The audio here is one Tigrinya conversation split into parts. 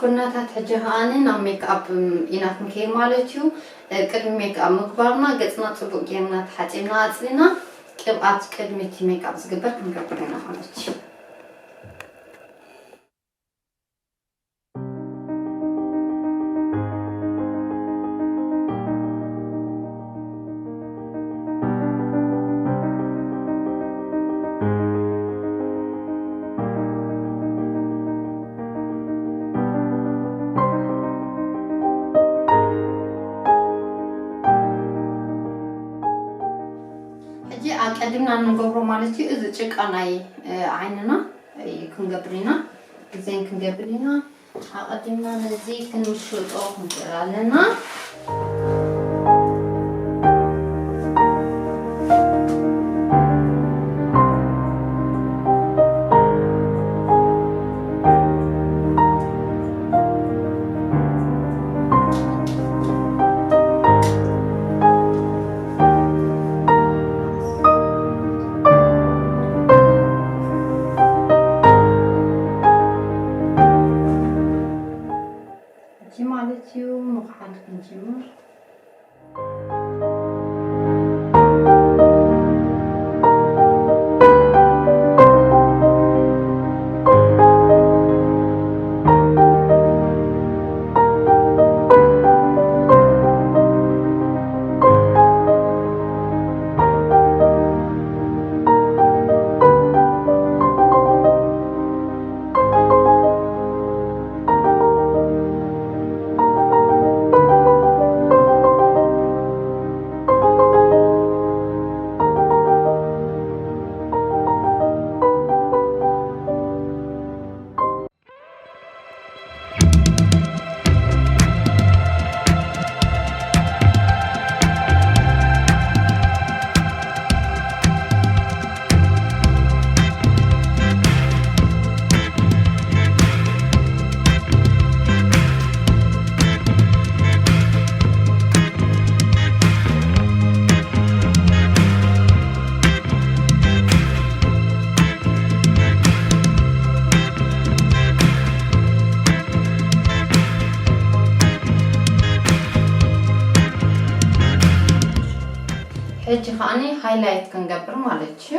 ኩናታት ሕጂ ከኣኒ ናብ ሜክኣፕ ኢና ክንከይድ ማለት እዩ። ቅድሚ ሜክኣፕ ምግባርና ገጽና ጽቡቅ ጌርና ተሓጺብና ኣጽሊና ቅብኣት ቅድሚ እቲ ሜክኣፕ ዝግበር ክንገብር ኢና ማለት እዩ። ሕጂ ኣቀዲምና እንገብሮ ማለት እዩ። እዚ ጭቃ ናይ ዓይንና እዩ ክንገብር ኢና፣ ዲዛይን ክንገብር ኢና። ኣቐዲምና ነዚ ክንምሽጦ ክንክእል ኣለና። ሕጂ ማለት እዩ ምኽሓል ክንጅምር። ሕጂ ከኣኒ ሃይላይት ክንገብር ማለት እዩ።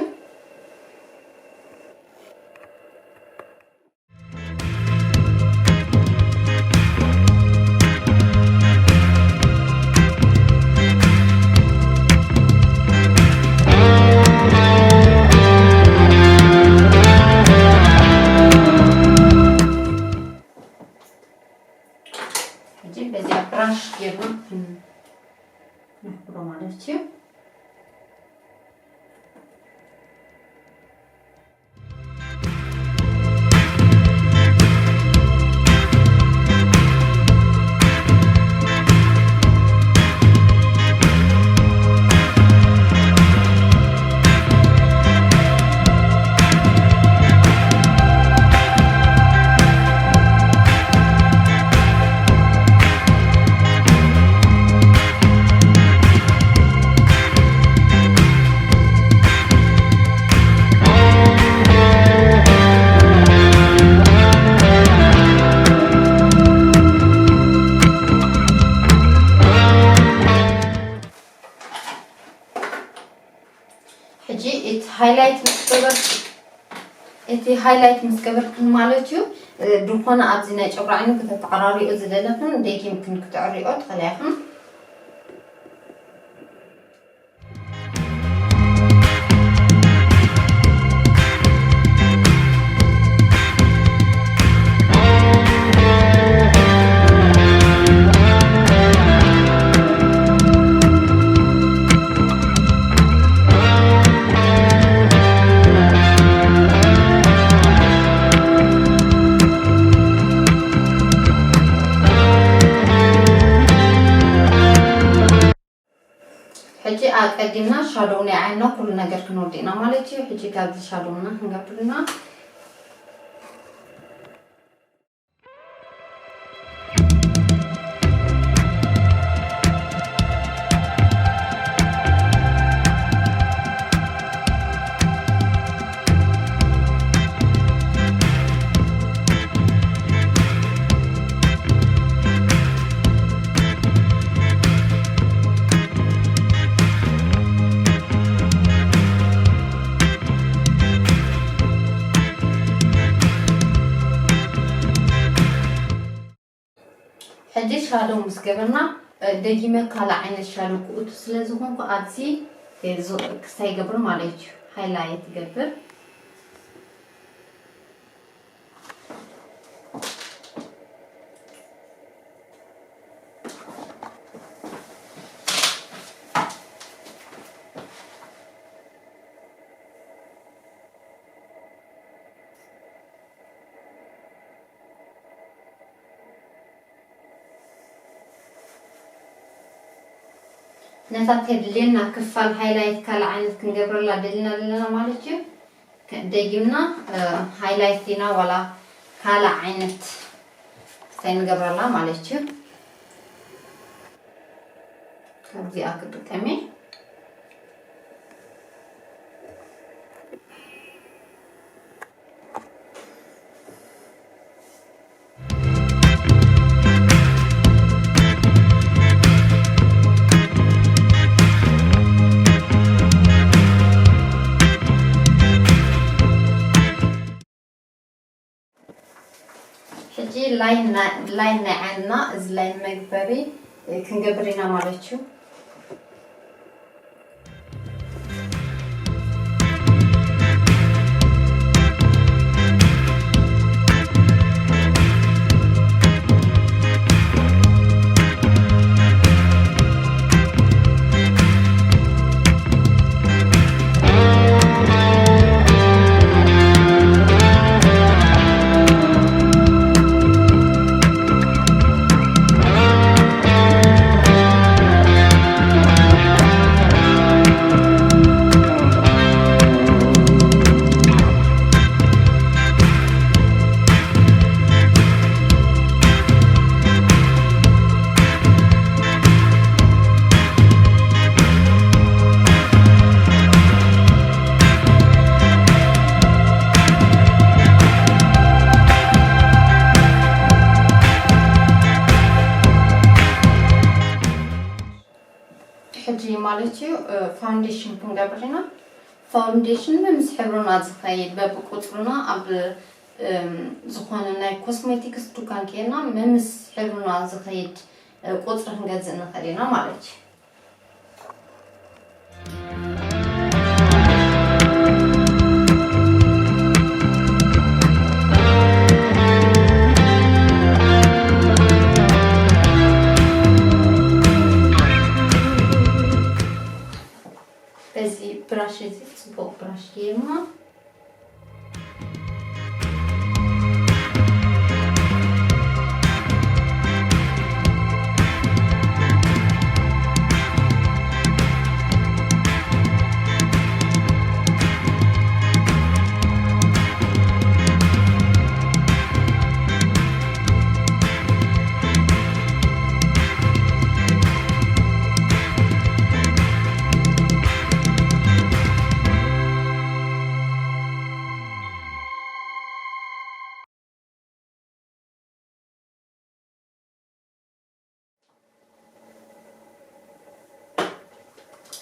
ሕጂ በዚኣ ብራሽ ጌርና ክን-፣ ክንሕብሮ ማለት እዩ። ሕጂ እቲ ሃይላይት ምስ ገበር-፣ እቲ ሃይላይት ምስ ገበርክን ማለት እዩ፣ እ፣ ድኾነ ኣብዚ ናይ ጨጉሪ ዓይኑ ከተተዓራሪኦ ዝደለኽን ደጊምክን ክትዕሪኦ ትኽእላ ኢኽን። ሕጂ ኣቀዲምና ሻዶው ናይ ዓይንና ኩሉ ነገር ክንወዲ ኢና ማለት እዩ። ሕጂ ካብዚ ሻዶውና ክንገብር ኢና። ሻዶ ምስ ገበርና፣ እ፣ ደጊመ ካልእ ዓይነት ሻዶ ክእቱ ስለ ዝኾንኩ ኣብዚ፣ እ፣ ዝ-፣ ክስታይ ይገብር ማለት እዩ። ሃይላይት ይገብር። ነታ ተድልየና ክፋል ሃይላይት ካልእ ዓይነት ክንገብረላ ደሊና ዘለና ማለት እዩ። ከ-፣ ደጊምና፣ እ፣ ሃይላይት ዲና ዋላ ካልእ ዓይነት እንታይ ንገብረላ ማለት እዩ። ካብዚኣ ክጥቀም እየ። ሕጂ ላይን ናይ፣ ላይን ናይ ዓይንና፣ እዚ ላይን መግበሪ፣ እ፣ ክንገብር ኢና ማለት እዩ። ሕጂ ማለት እዩ፣ እ፣ ፋውንዴሽን ክንገብር ኢና። ፋውንዴሽን መምስ ሕብርና ዝኸይድ በብቁጽርና ኣብ፣ እም፣ ዝኾነ ናይ ኮስሜቲክስ ዱካን ከይድና መምስ ሕብርና ዝኸይድ፣ እ፣ ቁጽሪ ክንገዝእ ንኽእል ኢና ማለት እዩ። በዚ ብራሽ እዚ ጽቡቕ ብራሽ ገይርና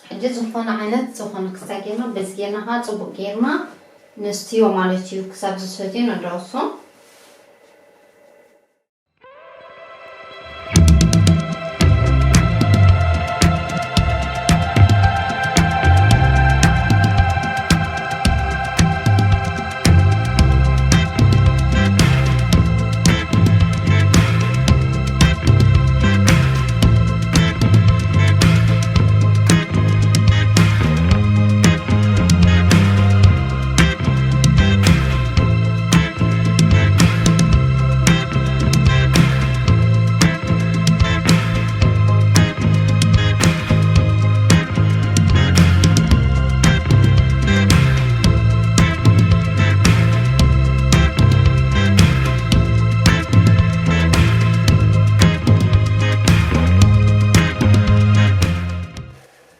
ሕጂ ዝኾነ ዓይነት ዝኾነ ክስታይ ጌርና በዚ ጌርና ኸዓ ጽቡቕ ጌርና ነስትዮ ማለት እዩ። ክሳብ ዝሰትዩ ነዳውሶ።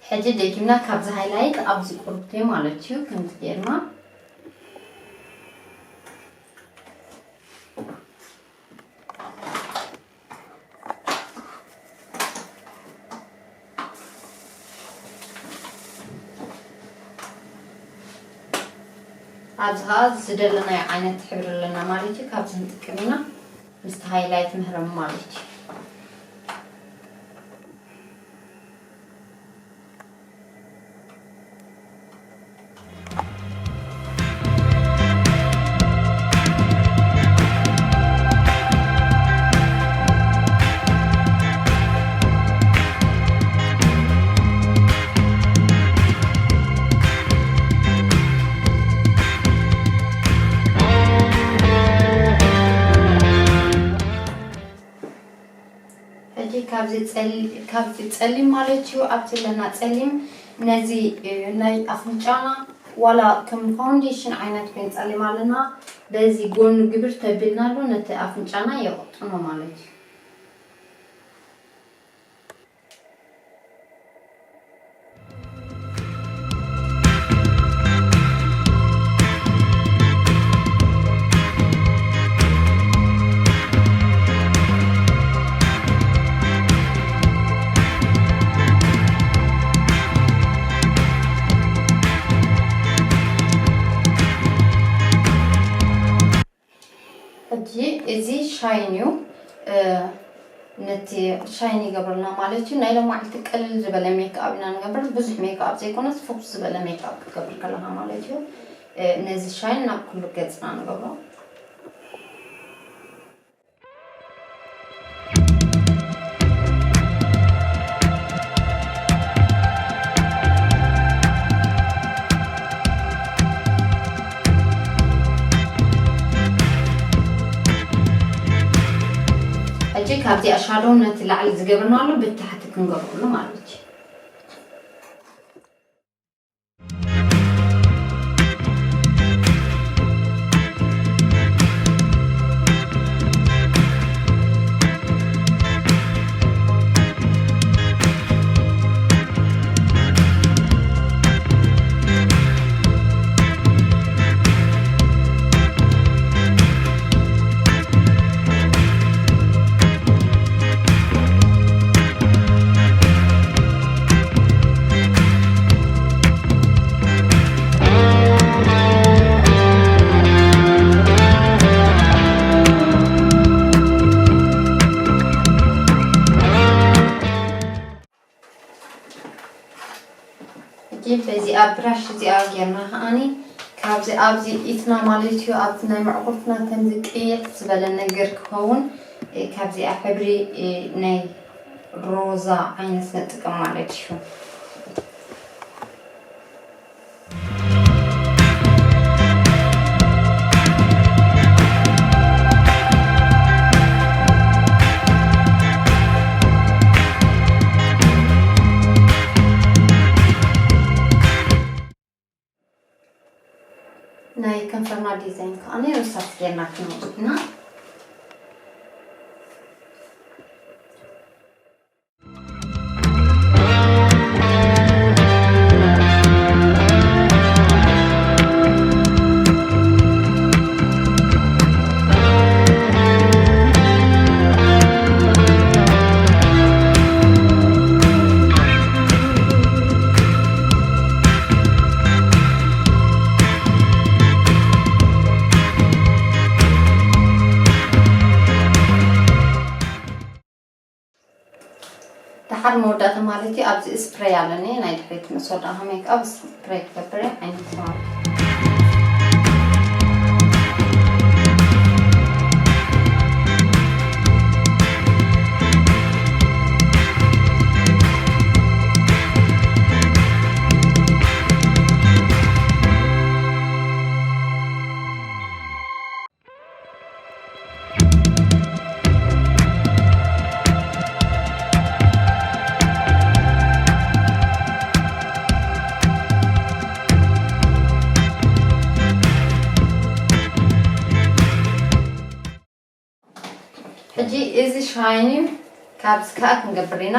ሕጂ ደጊምና ካብዚ ሃይላይት ኣብዚ ቁርብቲ ማለት እዩ። ከምዚ ጌርና ኣብዚ ኸዓ ዝደለናዮ ዓይነት ሕብሪ ኣለና ማለት እዩ። ካብዚ ንጥቀም ኢና ምስቲ ሃይላይት ምህረም ማለት እዩ። ካብዚ ጸሊ-፣ ካብዚ ጸሊም ማለት እዩ፣ ኣብቲ ለና ጸሊም ነዚ፣ እ፣ ናይ ኣፍንጫና ዋላ ከም ፋውንዴሽን ዓይነት ኮይኑ ጸሊም ኣለና፣ በዚ ጎኑ ግብር ተቢልናሉ ነቲ ኣፍንጫና የቕጥኖ ማለት እዩ። ሕጂ እዚ ሻይን እዩ፣ እ፣ ነቲ ሻይን ይገብረልና ማለት እዩ። ናይ ሎማዓልቲ ቅልል ዝበለ ሜክኣፕ ኢና ንገብር፣ ብዙሕ ሜክኣፕ ዘይኮነስ ፍኩስ ዝበለ ሜክኣፕ ክትገብር ከለኻ ማለት እዩ። እ፣ ነዚ ሻይን ናብ ኩሉ ገጽና ንገብሮ። ሕጂ ካብዚኣ ሻዶው ነቲ ላዕሊ ዝገበርናሉ ብታሕቲ ክንገብረሉ ማለት እዩ። ሕጂ በዚኣ ብራሽ እዚኣ ጌርና ከዓኒ ካብዚ ኣብዚ ኢትና ማለት እዩ፣ ኣብቲ ናይ መዕቆርትና ከምዚ ቅይሕ ዝበለ ነገር ክኸውን፣ እ፣ ካብዚኣ ሕብሪ፣ እ፣ ናይ ሮዛ ዓይነት ንጥቀም ማለት እዩ። ናይ ከንፈርና ዲዛይን ከዓኒ ርሳስ ጌርና ክንወስድ ኢና። ደሓር መወዳእታ ማለት እዩ። ኣብዚ ስፕሬይ ኣለኒ፣ ናይ ድሕሪት ምስ ወዳእኻ ሜክኣፕ ስፕሬይ ክገብር እየ፣ ዓይነት ማለት እዩ። ሕጂ እዚ ሻይን እዩ፣ ካብዚ ከኣ ክንገብር ኢና።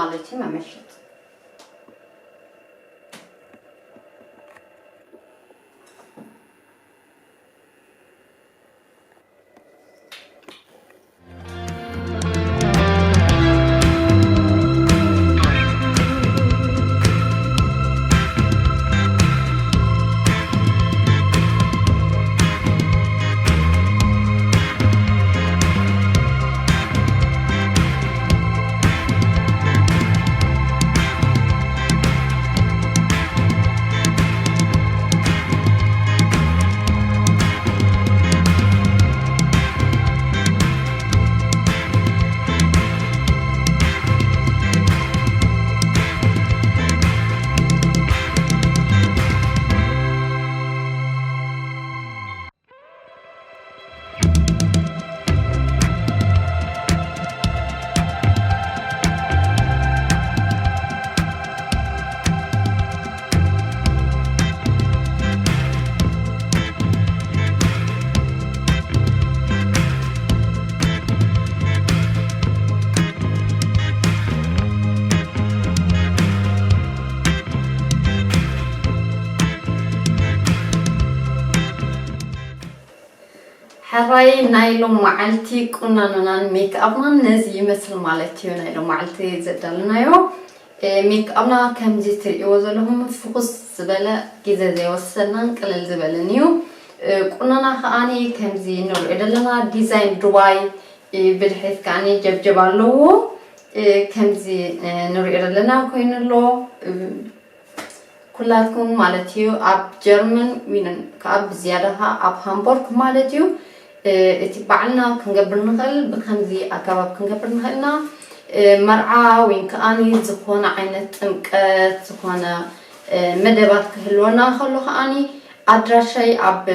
ማለት እዩ መመሸጥ። ሕራይ ናይ ሎም መዓልቲ ቁናኖናን ሜክኣፕናን ነዚ ይመስል ማለት እዩ። ናይ ሎም መዓልቲ ዘዳለናዮ ሜክኣፕና ከምዚ ትርእይዎ ዘለኹም ፍኹስ ዝበለ ግዜ ዘይወሰድናን ቅልል ዝበለን እዩ። ቁናና ከኣኒ ከምዚ ንሪኦ ዘለና ዲዛይን ዱባይ ብድሕሪት ከኣኒ ጀብጀብ ኣለዎ። ከምዚ ንሪኦ ዘለና ኮይኑ ኣሎ። ኩላትኩም ማለት እዩ ኣብ ጀርመን ዊንን ከዓ ብዝያዳ ከዓ ኣብ ሃምቦርግ ማለት እዩ። እቲ ባዕልና ክንገብር ንኽእል ብከምዚ ኣገባብ ክንገብር ንኽእል ኢና። መርዓ ወይን ከዓኒ ዝኾነ ዓይነት ጥምቀት ዝኾነ መደባት ክህልወና ከሎ ከዓኒ ኣድራሻይ ኣብ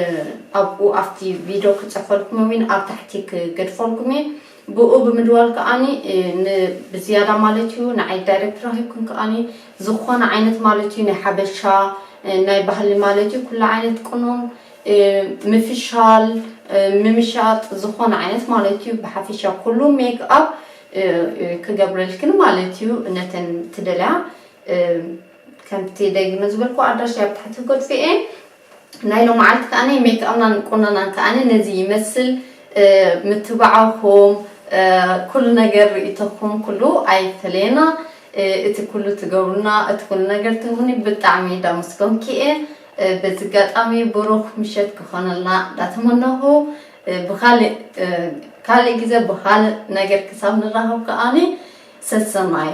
ኣብኡ ኣብቲ ቪድዮ ክፅፈልኩም ወይን ኣብ ታሕቲ ክገድፈልኩም እየ። ብኡ ብምድዋል ከዓኒ ብዝያዳ ማለት እዩ ንዓይ ዳይሬክት ረኺብኩም ከዓኒ ዝኾነ ዓይነት ማለት እዩ ናይ ሓበሻ ናይ ባህሊ ማለት እዩ ኩሉ ዓይነት ቅኖን ምፍሻል ምምሻጥ ዝኾነ ዓይነት ማለት እዩ ብሓፈሻ ኩሉ ሜክኣፕ ክገብረልክን ማለት እዩ። ነተን ትደልያ ከምቲ ደጊመ ዝበልኩ ኣድራሻ ኣብ ታሕቲ ክገድፍ እየ። ናይ ሎመዓልቲ ከዓኒ ሜክኣፕናን ቁኖናን ከዓኒ ነዚ ይመስል። ምትባዓኹም ኩሉ ነገር ርእይቶኹም ኩሉ ኣይፈለየና። እቲ ኩሉ ትገብሩና እቲ ኩሉ ነገር ትህቡኒ ብጣዕሚ ዳመስገንኩ እየ። በዚ ኣጋጣሚ ብሩኽ ምሸት ክኾነልና እንዳተመነኹ ብኻልእ ካልእ ግዜ ብኻልእ ነገር ክሳብ ንራኸብ ከዓኒ ሰሰናዩ።